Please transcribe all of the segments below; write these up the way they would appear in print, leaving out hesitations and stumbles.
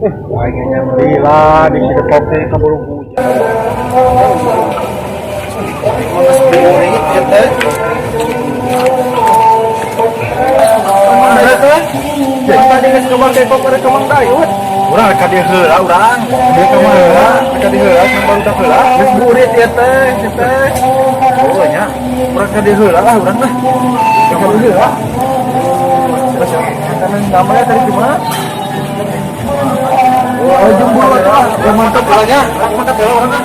Aing nya lila di Depok teh kaburu hujan. Geus burit ieu teh. Mana teh? Tadi geus ka Mang Depok rek ka Mang Dayut. Urang rek ka dieu heula urang. Dieu ka mana heula? Rek ka dieu heula sang barudak heula. Geus burit ieu teh, ieu teh. Oh nya. Urang ka dieu heula lah urang lah. Ka dieu heula. Terus karena namanya tadi gimana? Oh, jempol lah. Ya mantap orangnya. Mantap ya orangnya.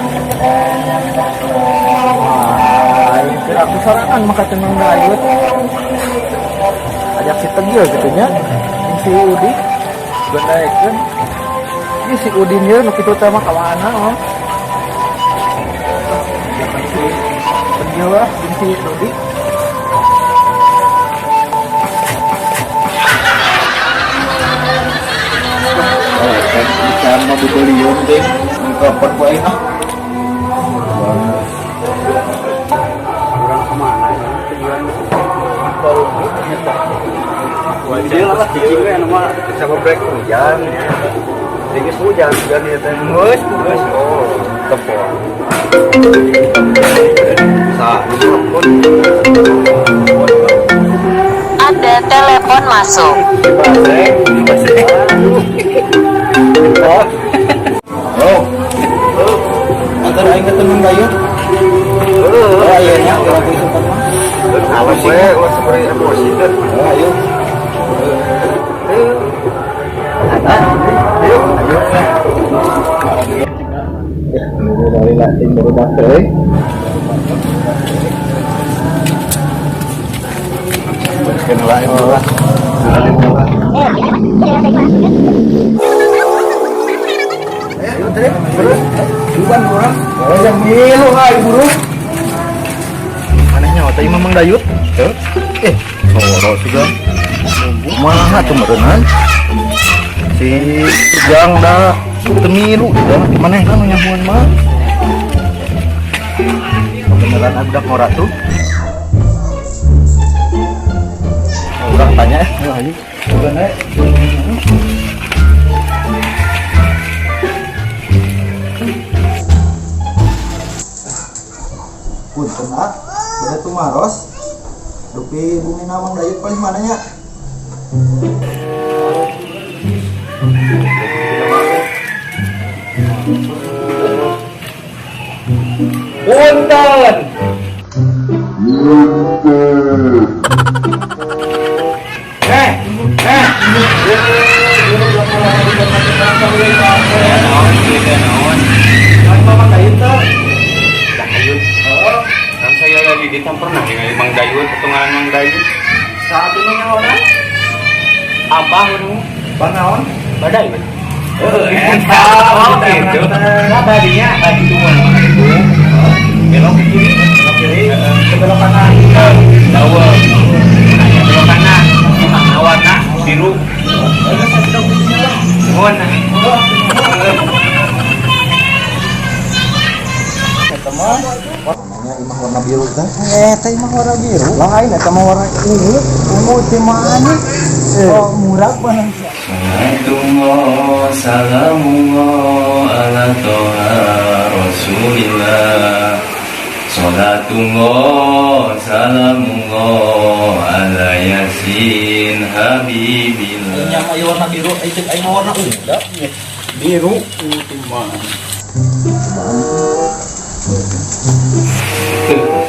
Wah, ini kira aku sorangan maka tenang Dayut. Ajak si Tegil gitu nya. Si Udi bendaikeun. Ini si Udin ye nu kitu teh mah ka mana oh. Si Tegil lah jeung si Dodi. Ikan mah bubeliun deh, kapan ku aing ah. Orang kemana ya? Tujuan baru Dia lah cicing we anu mah sama break hujan. Jadi hujan hujan ieu teh. Geus, geus. Oh, tepon. Sah, telepon. Ada telepon masuk. Basek, basek. Oh. Oh. Antar aing ketemu Dayut. Oh iya nya, urang kudu sempat mah. Awas we, ulah seperti emosi teh. Oh ayo. Ayo, ayo. Ya, nunggu dari latih baru euy. Bereskeun heula ieu lah. Ayo teh, terus. Bukan urang. Oh, yang milu ai buru. Manehnya teh imah Mang Dayut? Teu. Soro juga. Kumaha tuh meureunnan? Si Ujang da teu milu da manehna nu nyahuan mah. Beneran budak ngora tuh. Urang tanya ya. Ayo, ayo. Udah naik. Punten ah, bade tumaros. Dupi bumi Mang Dayut paling mana nya? Punten. Eh, eh. Naon ieu teh naon? Mang Dayut teh. Dayut. Kan saya lagi di pernah ningali Mang Dayut atau ngaran Mang Dayut. Saat ini nyaona? Abah nu Bang naon? Badayut. Eta, Oh, gitu. Nah, tadinya tadi tuh mana itu? Belok ke kiri, Belok kiri, ke belok kanan. Dawa. Nah, belok kanan. Gimana warna biru? Warna. Eta mah namanya imah warna biru teh. Eta imah warna biru. Lain eta mah warna ungu. Ungu teh mana? Oh, murah banget. Salatullah salamullah ala toha rasulillah. Salatullah salamullah ala yasin habibillah. Nya mah warna biru, ai cek aing mah warna ungu da. Biru itu mah.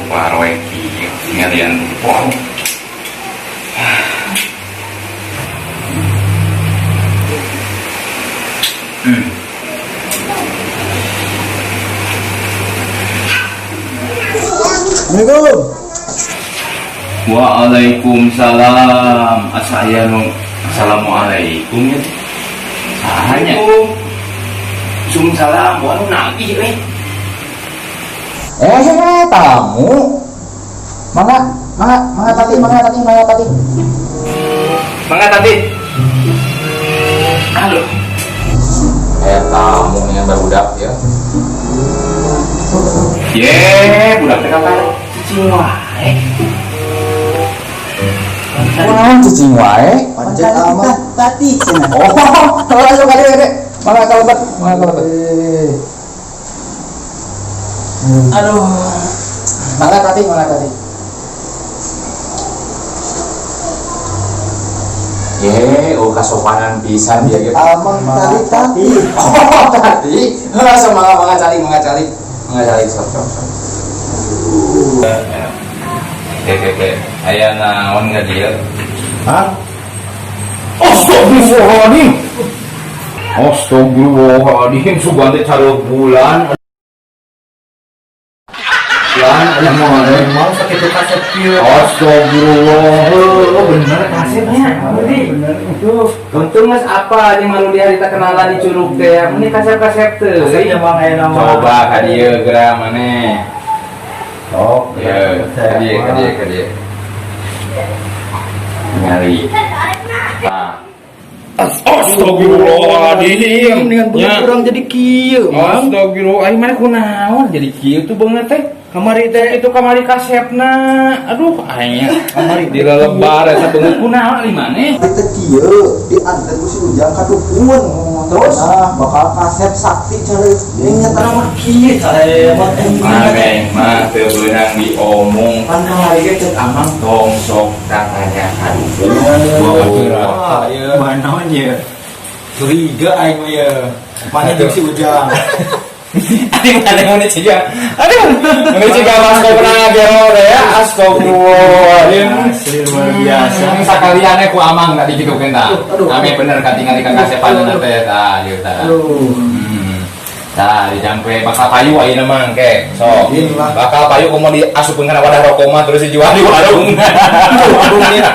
Waroe kieu ngalian wow. Assalamualaikum. Waalaikumsalam. Asa aya nu assalamualaikum ya. Sahanya. Waalaikumsalam. Wah nu nagih euy. Tamu. Mangga, mangga, mangga tati, mangga tati, mangga tati. Mangga tati. Halo. Tamu yang barudak ya. Ye, budak teh kapan? Cicing wae. Kunaon cicing wae? Pancet amat. Tadi cenah. Oh, langsung kali gede. Mangga kalebet, mangga kalebet. Aduh. Mangga tadi, mangga tadi. Ye, oh kasopanan pisan dia gitu. Amang tadi tadi. Oh, tadi. Langsung mangga mangga cari, mangga cari. Mangga cari sok sok sok. Oke, oke, oke. Aya naon ka dieu? Hah? Astagfirullahaladzim. Astagfirullahaladzim, sugan teh careuh bulan. Bulan, ada mana? Mau sakit kasep kieu. Astagfirullah, oh, bener kasepnya. Bener itu. Untung geus apa jeung malu dia harita kenalan di Curug teh. Meni kasep-kasep teh. Kasepnya mang aya nama. Coba ka dieu geura maneh. Oh, Ya, ka dieu, ka dieu, ka dieu. Nyari. Tah. Astagfirullahaladzim. Dengan Ya. kurang jadi kieu, Mang. Astagfirullah, aing mana kunaon jadi kieu tuh beungeut teh. Kamari teh Itu kamari kasepna. Aduh, aing kamari di lelebar eta beungeut kunaon ari maneh. teh kieu diantar ku si Ujang ka dukun. Terus nah, bakal kasep sakti cari inget mah kieu mah. Maneh mah teu beunang diomong. Pan kamari ge ceuk amang tong sok tatanya ka dukun. Wah, mana ye? Curiga aing mah ye. Mana jeung si Ujang. Aing mana mun ciga. Aduh, mun ciga mas kau pernah gero teh ya. Astagfirullahaladzim. Asli luar biasa. Sakalian ku amang tadi gitu kan tah. Aduh. Ame bener katingali ka kasepan teh tah ieu tah. Aduh. Tah dijampe bakal payu ayeuna mah engke. Sok. Yakin lah. Bakal payu komo diasupkeun kana wadah rokok mah terus dijual di warung. Aduh nih.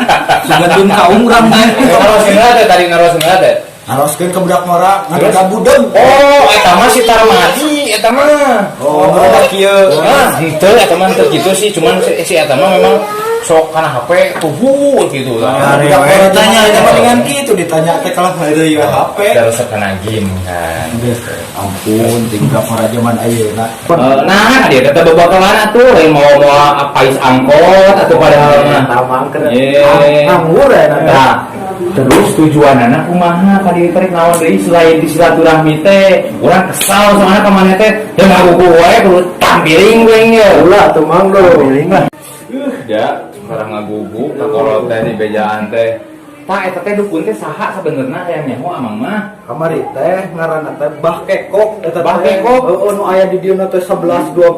Sugan dun ka urang teh. Ngaros heula teh tadi ngaros heula teh. Ngaroskeun ka budak ngora, ngadoda budeng. Oh, eta mah si Tarmadi, eta mah. Oh, ngaroda kieu. Nah, henteu eta mah henteu gitu sih, cuman si eta mah memang sok kana HP tuhu gitu. Nah, budak ngora tanya eta mah dengan kitu ditanya teh kalah heureuy we HP. Terus kana game kan. Ampun, ting budak ngora zaman ayeuna. Nah, dia tetep bebakalan atuh, lain mau mau pais angkot atau padahal mah. Tamang keur Ye. nganggur ya Nah, terus tujuan anak kumaha ka dieu teh naon deui selain di silaturahmi teh, urang kesal soalna ka maneh teh teu ngagugu wae kudu tampiling we nya. Ulah tuh mang do. Piling lah. Ya, sekarang ngagugu ka kolot teh di bejaan teh. Tah eta teh dukun teh saha sabenerna hayang nyaho amang mah? Kamari teh ngaranna teh Bah Kekok eta teh. Bah Kekok? Heeh, nu aya di dieu teh 11 12. Oh,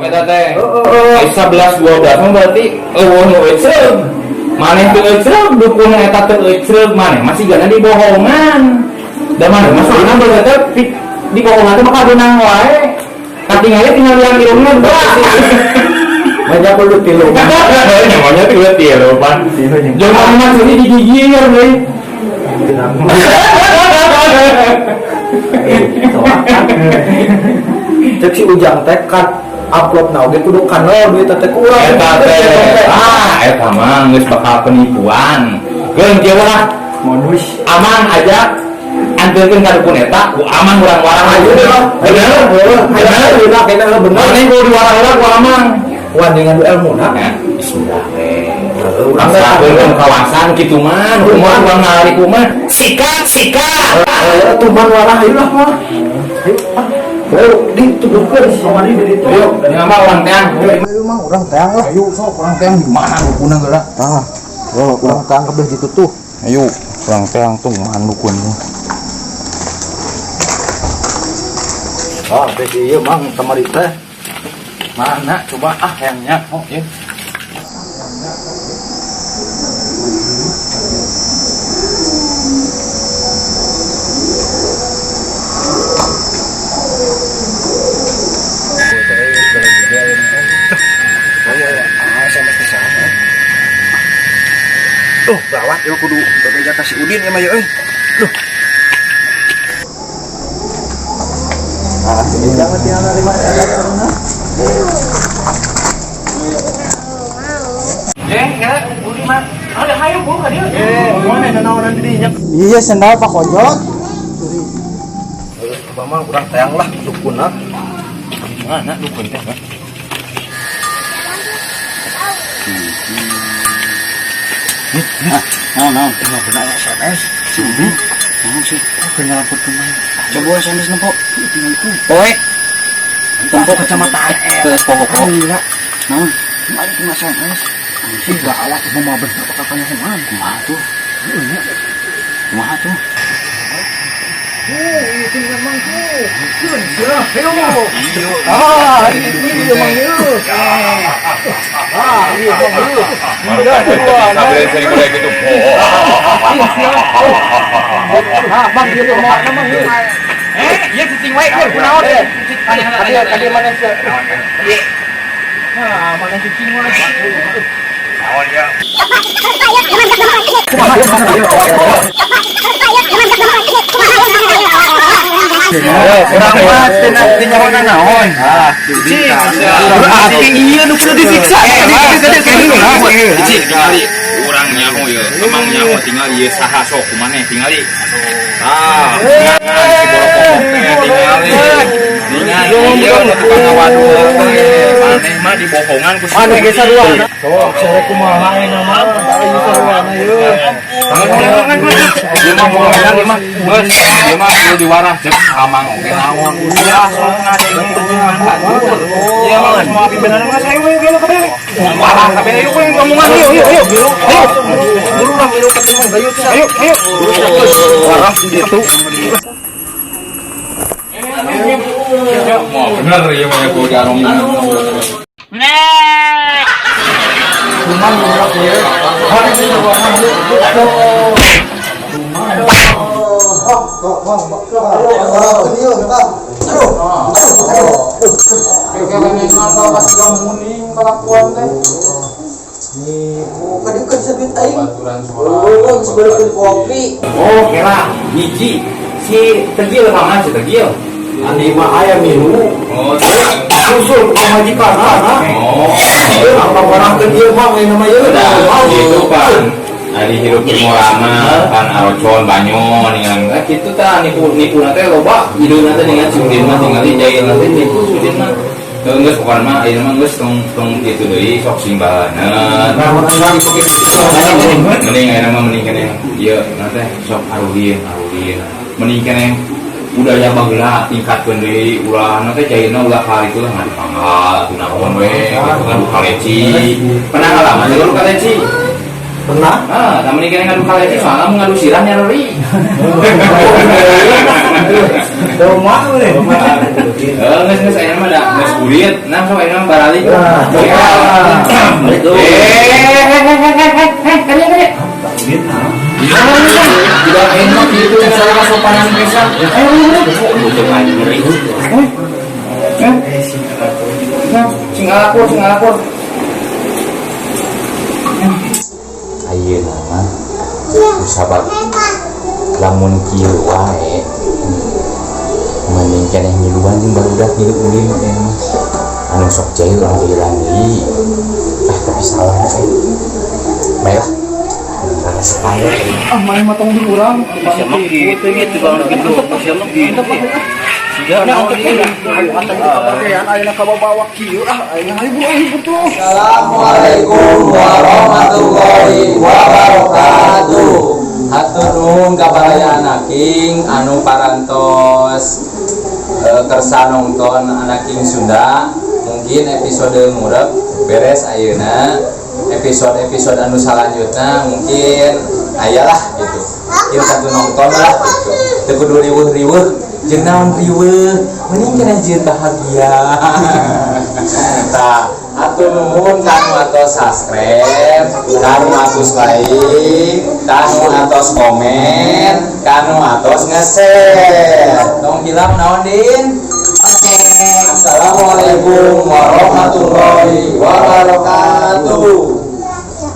eta teh. Heeh. 11 12 mah berarti eueuh nu ecreug. Maneh teu ecreug, dukun eta teu ecreug, maneh masih gana dibohongan. Da maneh mah soalna berarti teh dibohongan teh bakal beunang wae. Katingali tinggal yang irungna dua. Banyak kudu tilu. Namanya tilu tilu, Pan. Jangan mah sini digigir deui. Cek si Ujang teh kan upload na oge kudu kanal duit teh kurang. Eta teh. Ah, eta mah geus bakal penipuan. Geun kieu lah. Modus. Amang aja anteurkeun ka dukun eta ku amang urang warang aja. Bener, Bener, bener. bener, bener. Maneh kudu diwarang heula ku amang. Wah, dengan du elmuna. Nah, bismillah we. Urang Urang sabeun kawasan kitu mah, kumaha urang ngalari kumaha. Sikat, sikat. Tuman warah ayo lah mah. Ayo, ah. Ayo, dituduhkeun sama di ditu. Ayo, ini mah urang teang. Ayo mah urang teang lah. Ayo sok urang teang di mana dukuna geura? Tah. Oh, urang teang kabeh ditu tuh. Ayo, urang teang tuh mana dukun. Ah, beh ieu mang kamari teh. Mana coba ah hayang nyaho ya. Tuh, gawat ieu kudu bebeja ka si Udin ieu mah euy. Duh. Ah, jangan tinggal nerima ada karena. Budi mah. Ada hayu bu ka dieu. Mana nanaonan di dinya? Iya, sendal Pak Kojot. Coba mah urang teang lah dukunna. Mana dukun teh? Naon naon? Benar SMS si Udin. Naon sih? Keur nyalamputkeun mah. Coba SMS nempo. Poek. Tempo kacamata Geus poho-poho. Gila. Naon? Aing kena SMS. Ih, gawat mau bener bakal kanyahoan. Kumaha tuh? Kumaha tuh? Itu memang tuh. Ah, ini dia mang ieu. Ah, iya mang ieu. Udah, sambil sering mulai gitu. Ah, bang ieu mau nama ieu. Eh, ieu cicing wae keur kunaon? Tadi tadi mana sih? Nah, mana cicing wae. Naon ya? Urang mah cenah teu nyaho naon. Cicing. Berarti ieu nu kudu disiksa. Cicing tingali urang nyaho ieu. Emang nyaho tingali ieu saha sok kumaneh tingali. Ah, si borokok teh tingali. Tingali ieu nu tukang ngawadul teh. Maneh mah dibohongan ku si Maneh ge sarua. Sok sare kumaha ayeuna mah. Ieu saruana ieu. Ieu mah bohongan ieu mah. Geus, ieu mah kudu diwarah jeung amang oge naon. Ulah sok ngadenge batur. Ieu mah semua pimpinan mah saya we we kabeh. Warah kabeh ayo we ngomongan ayo ayo ayo. Ayo. Buru lah milu ka Mang Dayut. Ayo ayo. Warah gitu. Mau bener ieu mah kudu diaromongan. Cuman murah ieu. Hari ini saruana ieu. Oh, kira hiji si tegil mah si tegil. Andi mah aya milu. Oh, Susul ke pamajikan ah. oh. Apa barang ke dia mah main nama ieu. Gitu pan. Ari hirup di Morama pan arocon banyo ningan eh kitu tah nipu nipu teh loba hideuna teh ningan sudin mah tingali jail teh nipu sudin mah. Geus pokona mah ayeuna mah geus tong tong kitu deui sok sing baleuneuh. Mending ayeuna mah mending keneh ieu na teh sok aruhieun aruhieun. Mending keneh budaya baheula tingkatkeun deui ulah na teh jailna ulah kali itu lah ngadu panggal atuh naon we gitu ngadu kaleci. Pernah ngalaman ngadu kaleci? Pernah? Ah, tak mending keneh ngadu kaleci soalnya mun ngadu sirah nyareri. Domah we. Eh, geus geus ayeuna mah da geus burit. Nah, sok ayeuna mah baralik. Balik tuh. Eh, kadieu kadieu. Tidak enak gitu cara kasopanan pisan. Ayo, ayo, ayo. Ngeri. Sing ngalakur, sing ngalakur. Ayeuna mah sahabat lamun kieu wae mending keneh ngiluan jeung barudak ngilu ulin teh mah anu sok jahil urang jailan deui. Ah, tapi salah eh. Baiklah. Rasa payah. Ah, main matang di urang. Siapa gitu gitu bang gitu. Siapa gitu. Nah, ayo atang kita pakaian ayeuna ka bawa kieu ah, ayeuna ayo buru ayo buru. Assalamualaikum warahmatullahi wabarakatuh. Hatur nuhun ka baraya Anaking anu parantos kersa nonton Anaking Sunda. Mungkin episode ngurep beres ayeuna. Episode-episode anu salanjutna mungkin aya lah gitu. Ieu satu nonton lah gitu. Teu kudu riweuh-riweuh, jeung naon riweuh, mending kana jeung bahagia. Tah, hatur nuhun kanu atos subscribe, kanu atos like, kanu atos komen, kanu atos nge-share. Tong hilap naon din? Oke. Assalamualaikum warahmatullahi wabarakatuh.